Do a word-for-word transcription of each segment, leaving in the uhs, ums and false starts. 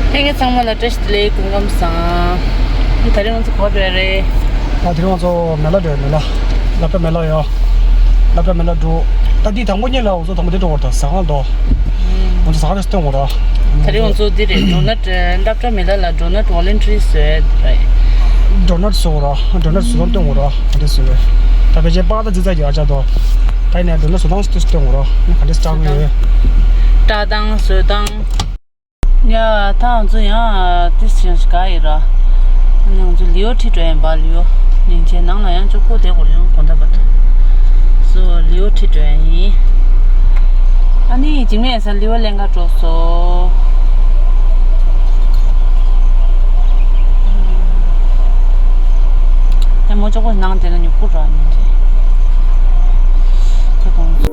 ལྷན་རྒྱས་ཚང་མ་ལ་བཀྲ་ཤིས་བདེ་ལེགས། སྐུ་ཁམས་བཟང་། ད་རིང་ང་ཚོ་ག་པར་འགྲོ་རེད། ཨ་དེ་རིང་ང་ཚོ་མེ་ལ་འགྲོ་ཡ། མེ་ལ། སློབ་གྲྭ་མེ་ལ་ཡོད། སློབ་གྲྭ་མེ་ལ་འགྲོ། ད་འདི་དང་པོ་ཉིད་ལ་ང་ཚོ་དང་པོ་འདི་འགྲོ་བར་ད་ཟ་ཁང་དོ། ང་ཚོ་ཟ་ཁང་དེ་སྟོན་དགོས་ར། ད་རིང་ང་ཚོ་འདི་རེད། ཌོ་ནཊ། སློབ་གྲྭ་མེ་ལ་ལ་ཌོ་ནཊ་ཝོ་ལན་ཊི་རི་བཟོས་རེད། ཌོ་ནཊ་བཟོ་དགོས་ར། ཌོ་ནཊ་བཟོ་སྟངས་སྟོན་དགོས་ར། ག་འདྲ་བཟོས་རེད། ད་ཕལ་ཆེར་པཱ་ད་ཙི་ཙ་གི་ཨ་ཅག་དོ། ད་ཡིན་ནའི་ཌོ་ནཊ་བཟོ་སྟངས་སྟོན་དགོས་ར། ག་འདྲ་སྐྲག་གི་ཡོད། སྐྲག་སྟངས་བཟོ་སྟངས། ཡ། ད་ང་ཚོ་ཡང་ཏིས་ཡང་ཞིག་ག་ཡི་ར། ང་ཚོ་ལིའོ་ཁྲིད་འགྲོ་ཡིན་པ། ལིའོ་སྙིང་རྗེ། ནང་ལ་ཡང་ཅོག་པོ་དེ་གོ་ཡང་དགོང་དག་པ་དུ། སོ་ལིའོ་ཁྲིད་འགྲོ་ཡིན། ཨ་ནི་འཇིགས་མེད་ས་ལིའོ་ལེན་ག་འགྲོ་སོ། ཡ་མོ་ཅོག་པོ་ནང་དེ་ན་ཉུག་པོ་ར་སྙིང་རྗེ། ད་དགོང་།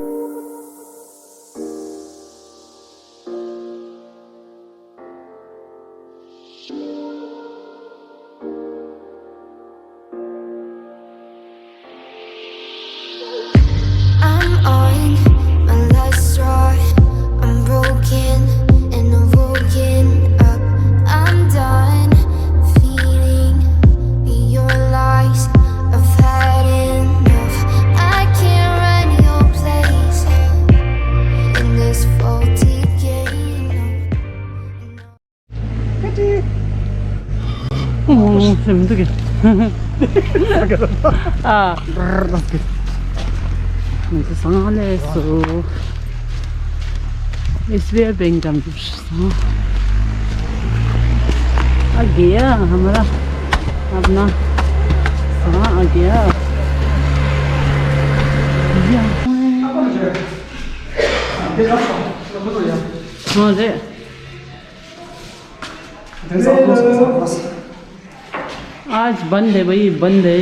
I'm on my last straw. I'm broken and I'm woken up. I'm done feeling your lies. I've had enough. I can't run your place in this faulty game. No. ཨོ། ཨ། ང་ཚོ་སང་ལས་སུ། ཨེས་བི་ཨའི་བེང་འགྲམ་དུ་སོང་། ཨ་གེ་ཡ་ཧ་མ་ར། ཨབ་ན། སང་ཨ་གེ་ཡ། ཡ། ཨ་རེད། आज बंद है भाई, बंद है।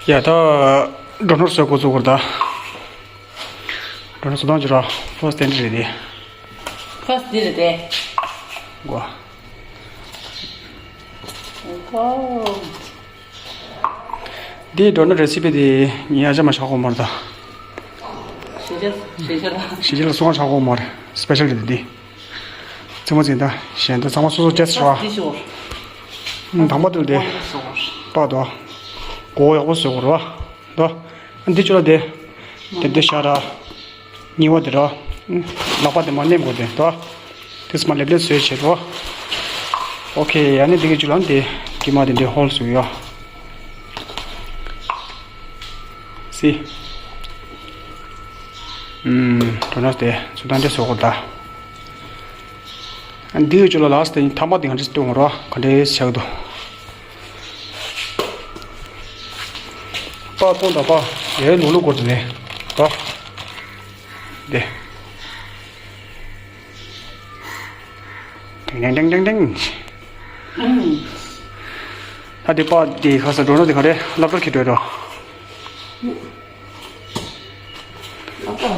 ཡ་ད་ཌོ་ནཊ་བཟོ་འགོ་བཙུགས་དགོས་རེད་ད། ཌོ་ནཊ་བཟོ་སྟངས་ཅིག་ར། ཕར་སི་ཊི་དེ་འདྲ་རེད་དེ། ཕར་སི་ཊི་དེ་རེད་དེ། ཝ། ཝའོ། འདིའི་ཌོ་ནཊ་རེ་སི་པི་དེ་ངས་ཡ་ཆ་མ་ཆག་གོ་མ་རེད་ད། ཞེ་ཆ་ཞེ་ཆ་ལ། ཞེ་ཆ་ལ་སུ་གང་ཆག་གོ་མ་རེད། སི་པེ་ཤལ་རེད་འདི། ཚང་མ་འཛིན་ད་གཞན་ད་ཚང་མ་སོ་སོ་ཊེ་སི་ཊི་ར། ཨ་ཤོར། ཨ་དང་པོ་དེ་ལ་དེ། ཤོར། པ་དོ། མགོ་ཡག་པོ་བཟོ་དགོས་རེད་བ། དོ། ཨ་འདི་ཅོ་ལ་དེ། དེ་དེ་ཤ་ར། གཉིས་པ་དེ་ར། ལག་པ་དེ་མར་མནན་དགོས་དེ་དོ། དེ་ཚོ་མར་ལེབ་ལེབ་བཟོས་བྱེད་དོ། ཨོ་ཁེ། ཨ་ནི་དེ་གི་ཅུ་ལ་དེ་དཀྱིལ་མ་དེ་འདྲའི་ཧོལ་བཟོས་ཡོད། སི། ཨུམ། ཌོ་ནཊ་དེ་ཚུར་བཏང་དེ་བཟོ་དགོས་ད། ཨ་འདི་གི་ཅུ་ལ་ལ་སི་དེ་ཐ་མ་དེ་ག་འདྲ་སྟོན་དགོས་ར། ག་འདྲ་བྱེད་དགོས་དོ། པ་ཐོང་ད་པ། ཡའི་ལུག་ལུག་སྐོར་དུ་ནས། པ། དེ། ཏེང་ཏེང་ཏེང་ཏེང་ཏེང་། ད་དེ་པ་དེ་ཁ་ས་འགྲོ་ན་དེ་ག་རེ་སློབ་གྲྭར་ཁྱེར་འགྲོ་རོ།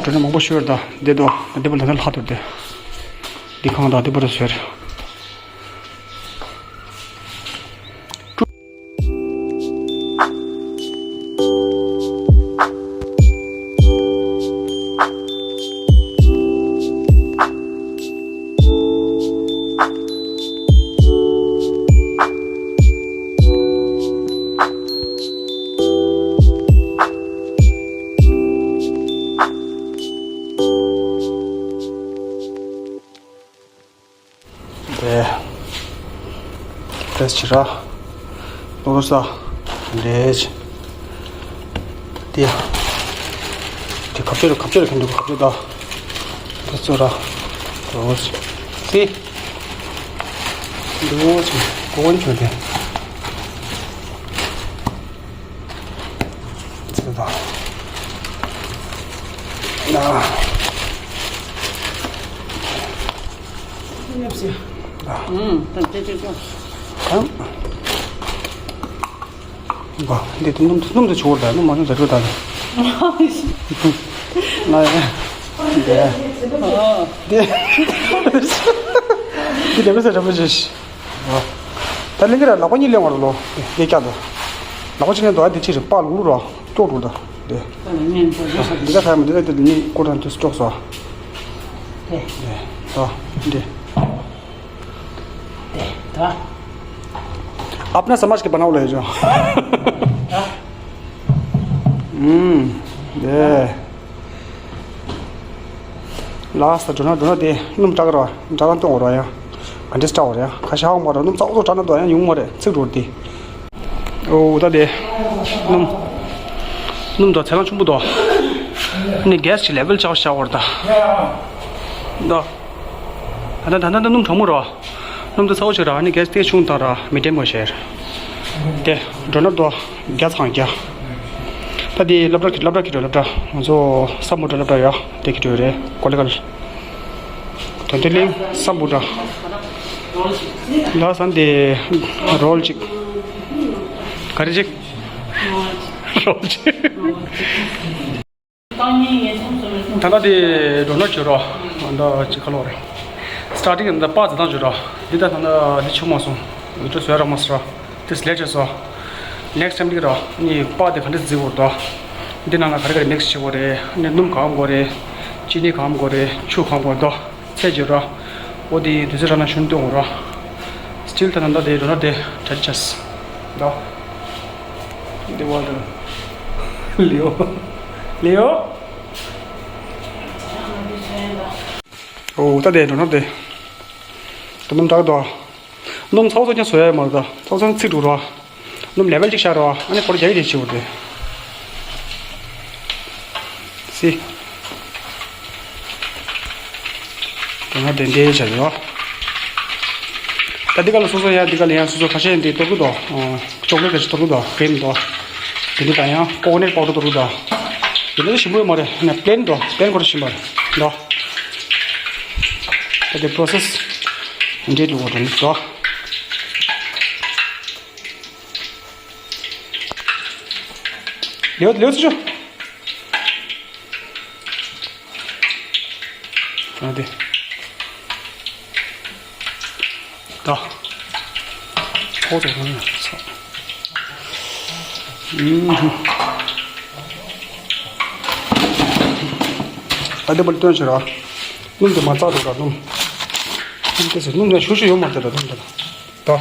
འགྲོ་ན་མང་པོ་ཤོར་ད་དེ་དོ་དེ་པ་ལ་ན་ལྷག་ཏུ་དེ། དེ་ཁང་ད་དེ་པ་རུ་ཤོར། དེ། དེ་ཕྱི་ར། ལོ་ས། རེད། དེ། དེ་ཁབ་ཆེ་རུ་ཁབ་ཆེ་རུ་ཁེན་འདུག་ཁབ་ཆེ་ད། དེ་ཚོ་ར། ལོ་ས། དེ། ལོ་ས། གོན་ཆོད་དེ། ཚེ་དང་། ན། ཉེབ་སི། ད། ཨུམ། ད་ཅེ་ཅེ་ཅེ། ཨམ། བ། འདི་དུ་སྣུམ་སྣུམ་དུ་ཆུ་བོར་ད་སྣུམ་མ་ཆུ་ད་ཆུ་ད། ང་ཡ། འདི། འདི། འདི་འདྲ་མི་ཟེར་འདྲ་མི་ཟེར། ད་ལེན་གི་ར་ལག་པ་གཉིས་ལེན་བར་ལོ། འདི་སྐྱ་དོ། ལག་པ་གཅིག་ལེན་དོ་ཨ་འདི་ཅི་རེད་པ་ལུག་ལུག་རོ། ཀྲོག་ཀྲོག་དང་། དེ། འདི་ག་ཐག་མི་འདི་ག་དེ་ནི་ཀོ་རང་དུས་ཀྲོག་སོ། དེ། དེ། དེ། अपना समझ के बनाओ ले जाओ। हम्म। दे। लास्ट འགྲོ་ན་འགྲོ་ན་དེ་སྣུམ་བཀྲག་རོ། འདྲ་དང་སྟོང་རོ་ཡ། ག་འདྲས་བཀྲག་རོ་ཡ། ཁ་ཤ་ཧོང་མ་རོ། སྣུམ་ཚ་འོ་ཚོ་བཀྲག་ན་དོ་ཡ་ཉུང་མ་རེད། ཚིག་འགྲོ་དེ། ཨོ་ད་དེ། སྣུམ། སྣུམ་དོ་ཚད་ལང་ཆུང་པོ་དོ། ནི་གེ་སི་གི་ལེ་ཝལ་ཆག་ཤ་བར་ད། དོ། ད་ད་ད་ད་སྣུམ་གྲང་མོ་རོ། སྣུམ་དོ་ཚ་བོ་ཆེ་ར་ནི་གེ་སི་དེ་ཆུང་དང་ར་མི་དེམ་གོ་ཤེར། དེ་འགྲོ་ན་དོ་རྒྱ་ཚང་རྒྱ། ད་དེ་སློབ་གྲྭ་གི་སློབ་གྲྭ་གི་འགྲོ་སློབ་གྲྭ་ང་ཚོ་ས་མོ་འགྲོ་སློབ་གྲྭ་ཡོད་དེ་གི་འགྲོ་རེད་ཀོ་ལེ་གལ། དོན་དེ་གླིང་སམ་བྷོ་ཊ། ལ་སན་དེ་རོལ་ཅིག་ག་རེ་ཅིག་རོལ་ཅིག་ད་ལྟ་དེ་འགྲོ་ན་བྱོས་རོགས། ད་ཅིག་ཁ་ལོ་རེད། སི་ཊར་ཊིང་ད་པ་ཛ་དང་བྱོས་རོགས། འདི་ད་ད་ལྟ་འདི་ཆུ་མ་སོང་། འདི་ཚོ་བཟོས་རོགས་མ་སོང་རོགས། དེ་སི་ལེག་ཊི་བྱས་སོ། ནེག་སི་ཊའིམ་འདི་ར་ནི་པ་དེ་ག་འདྲ་བརྫི་དགོས་དོ། འདི་ནང་ལ་ག་རེ་ག་རེ་མིག་སི་བྱེད་དགོས་རེད། ནི་སྣུམ་གང་དགོས་རེད། ཅི་ནི་གང་དགོས་རེད། ཆུ་གང་དགོས་དོ། ཚད་བརྗོད་ར། འོ་དེ་དུས་ཚོད་རག་ན་ཞུན་སྟོན་དགོས་ར། སི་ཊིལ་ད་ནང་ད་དེ་རོ་ན་དེ་གྲ་ཅི་ཆས། ད། འདི་བ་དང་། ལེའོ། ལེའོ། འོ་ད་དེ་རོ་ན་དེ། ད་སྣུམ་དྲག་དོ། སྣུམ་ཚ་བོ་ཚ་ཀྱང་བཟོ་ཡ་ཡོད་མ་རེད་ད། ཚ་བོ་ཚ་ཚིག་འགྲོ་རོགས། སྣུམ་ལེ་ཝལ་གཅིག་བཞག་རོགས། ཨ་ནི་ཁོ་ར་རྒྱ་ཡིག་རེ་བྱེད་དགོས་རེད། སི། དེ་སྔ་དེ་འདྲའི་བྱ་རོགས། ད་འདི་ག་ལ་སོ་སོ་ཡ་འདི་ག་ལ་ཡང་སོ་སོ་ཁ་ཤས་འདི་གཏོར་གི་འདུག་ཅོག་ལེ་ཁ་ཤས་གཏོར་གི་འདུག་ཀི་རིམ་འདུག་དེ་འདི་ད་ཡང་ཀོ་ཀོ་ནཊ་པའུ་ཌར་གཏོར་གི་འདུག་དེ་འདྲ་ཞིམ་པོ་ཡོད་མ་རེད། ན་པི་ལེན་འདུག་པི་ལེན་ཁོ་ར་ཞིམ་པ་རེད་འདུག་ད་དེ་པོ་རོ་སེ་སི་འདྲེ་ལུག་འགྲོ་ནི་འདུག་ལེའོ་ལེའོ་ཚུ་ཆུ། ཨ་དེ། ད། ཁོ་ཚོ་ཧོན་ཚ། ཨུམ། ད་དེ་བར་སྟོན་ཆེ་ར། སྣུམ་དེ་མ་བཙག་འགྲོ་ར་སྣུམ། སྣུམ་དེ་ཚོ་སྣུམ་ཡང་ཤུ་ཤུ་ཡོད་མ་རེད་ད་སྣུམ་དེ་ལ། ད།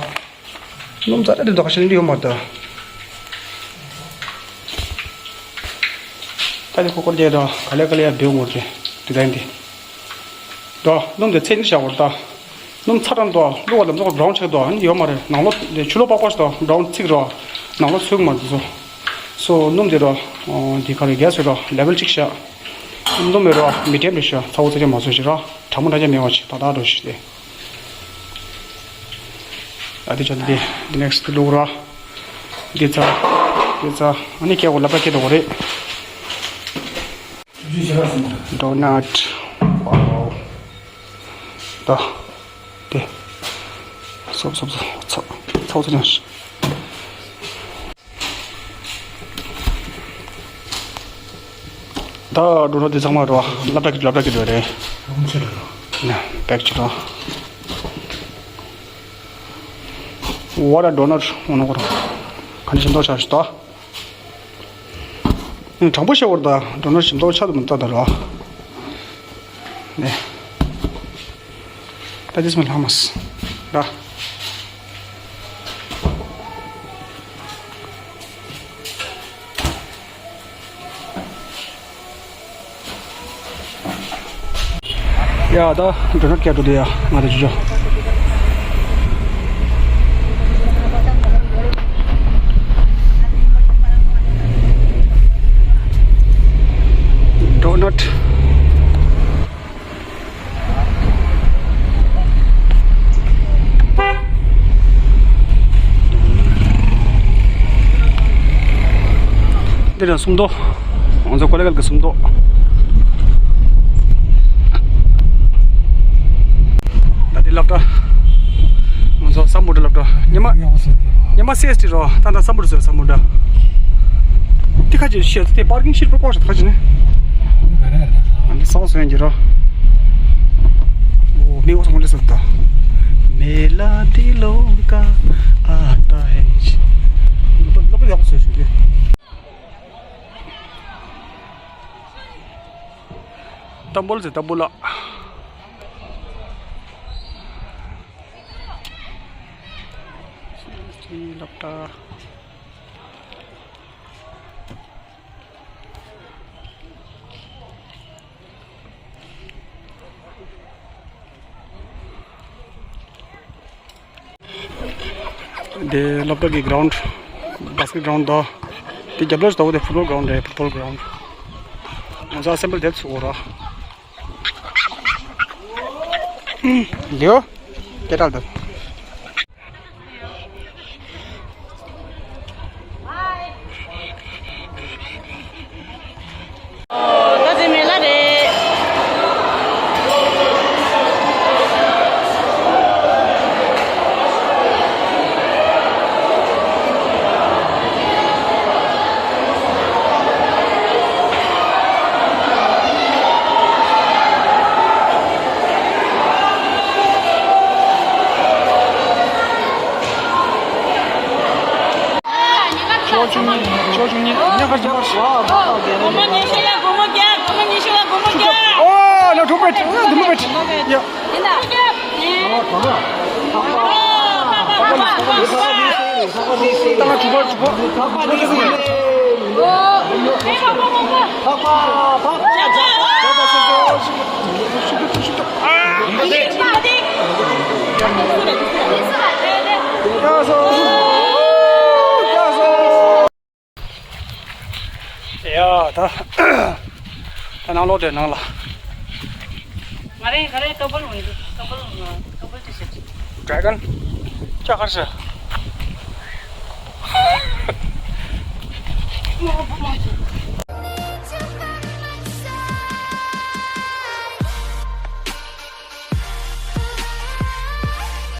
སྣུམ་རྩ་དེ་འདོགས་ཤེས་ཡོད་མ་རེད། ད་ནི་ཁོ་ཁོ་རྒྱལ་དང་ག་ལེ་ག་ལེ་ཡ་བེའུ་ངོ་རྒྱལ་དེ་ད་ཡིན་ཏེ། ད་སྣུམ་དེ་ཚད་ནི་བཞག་པར་ད། སྣུམ་ཚ་གྲང་དོ་བླུགས་པ་ལམ་ཚོགས་བྲའུན་ཆགས་དོ་ཡོད་མ་རེད། ནང་ལོགས་དེ་ཕྱི་ལོགས་པགས་པ་ཞིག་དོ་བྲའུན་ཚིག་རོ། ནང་ལོགས་ཚོས་མ་རེད་དེ་ཚོ། སོ་སྣུམ་དེ་རོ། འདི་ག་རེ་གས་སོ་རོ་ལེ་ཝལ་གཅིག་བཞག་སྣུམ་མེད་རོ་མི་དྲན་རེ་ཤོ་ཚ་བོ་ཚ་ཆ་མ་བཟོ་ཞིག་རོ། གྲང་མོ་འདྲ་ཆ་མེད་པ་ཞིག་ད་ད་འགྲོ་ཞིག་སྟེ། ཨ་དེ་ཆ་འདི་འདི་ནེག་སི་ཊི་ལུག་ར། འདི་ཚ། འདི་ཚ། ཨ་ནི་ཁྱེད་གོ་ལབ་པ་ཁྱེད་དོ་རེད། ཌོ་ནཊ། ཝའོ། ད། དེ། སོབ་སོབ་སོབ་ཚ། ཚ་བོ་ཚ་ཉོ་ཞིག་ད་འགྲོ་རོགས་དེ་ཚང་མ་རོ། སློབ་གྲྭ་གི་སློབ་གྲྭ་གི་འགྲོ་རེད། ན་པེག་ཅིག་རོ། What a donut. འོ་ནོ་གོ་རོ། ག་ནས་ཞིམ་མདོག་ཆགས་ཤིག་ད། དྲང་པོ་བཤད་བར་ད་འགྲོ་ན་ཞིམ་མདོག་ཆགས་དུ་མི་ལྟ་ད་རོ། ནས། ད་དེ་སྨན་ལྷག་མ་སི། ར། ཡ་ད་འགྲོ་ན་སྐད་འགྲོ་དེ་ཡ་ང་དེ་ཅི་ཅོ། ཌོ་ནཊ། འདི་ལ་སུམ་མདོ། ང་ཚོ་ཀོ་ལེ་གལ་གྱི་སུམ་མདོ། ད་འདི་སློབ་གྲྭ། ང་ཚོ་སམ་བྷོ་ཊ་སློབ་གྲྭ། ཉི་མ། ཉི་མ་སེ་སི་ཊི་རོ། ད་ད་སམ་བྷོ་ཊ་ཟེར་སམ་བྷོ་ཊ། དེ་ཁ་ཅིག་བཤད་དེ་པར་ཀིང་ཤིད་པར་ཀོག་ཤ་ཁ་ཅིག་ནི། ཨ་འདི་སོག་སོན་གྱི་རོ། ཨོ་མི་འོ་སོང་ལེ་སོ་ད། མེ་ལ་དི་ལོ་ཀ་ཨ་ཏ་ཧེ་ཤི། ལོ་ཀ་ཡག་སོ་ཤི་གི། ཏམ་བུལ་ཟེར་ཏམ་བུལ་ལ། སློབ་གྲྭ། དེ་སློབ་གྲྭ་གི་གྷི་རའུན་ཌི། བྷ་སི་ཀེཊ་གྷི་རའུན་ཌི་དོ། དེ་རྒྱབ་ལོགས་ལྟ་བུ་དེ་ཕུཊ་བོལ་གྷི་རའུན་ཌི་རེད། ཕུཊ་བོལ་གྷི་རའུན་ཌི། ང་ཚོ་ཨ་སེམ་བྷལ་དེབ་ཚུགས་ར། ལིའོ། སྐད་གྲགས་འདུག་ཕྱོགས་བཅུ་གཉིས། ཕྱོགས་བཅུ་གཉིས། ཉག་ཁ་ཅིག་མར། སྒོར་མོ་ཉི་ཤུ་ལ་སྒོར་མོ་བརྒྱ། སྒོར་མོ་ཉི་ཤུ་ལ་སྒོར་མོ་བརྒྱ། ཨོ་ལ་ཐུག་པེ་ཐུག་པེ་ཡ། ཡིན་ད། ད་ང་དྲུག་པ་དྲུག་པ། ཡ་ད། ད་ནང་ལོགས་དེ་ནང་ལ། ང་རེ་ང་རེ་ཏོ་པལ་འོང་གི། ཏོ་པལ་འོང་། ཏོ་པལ་དེ་ཤེས། ཌེ་གོན། ཅ་ཁར་ཤ།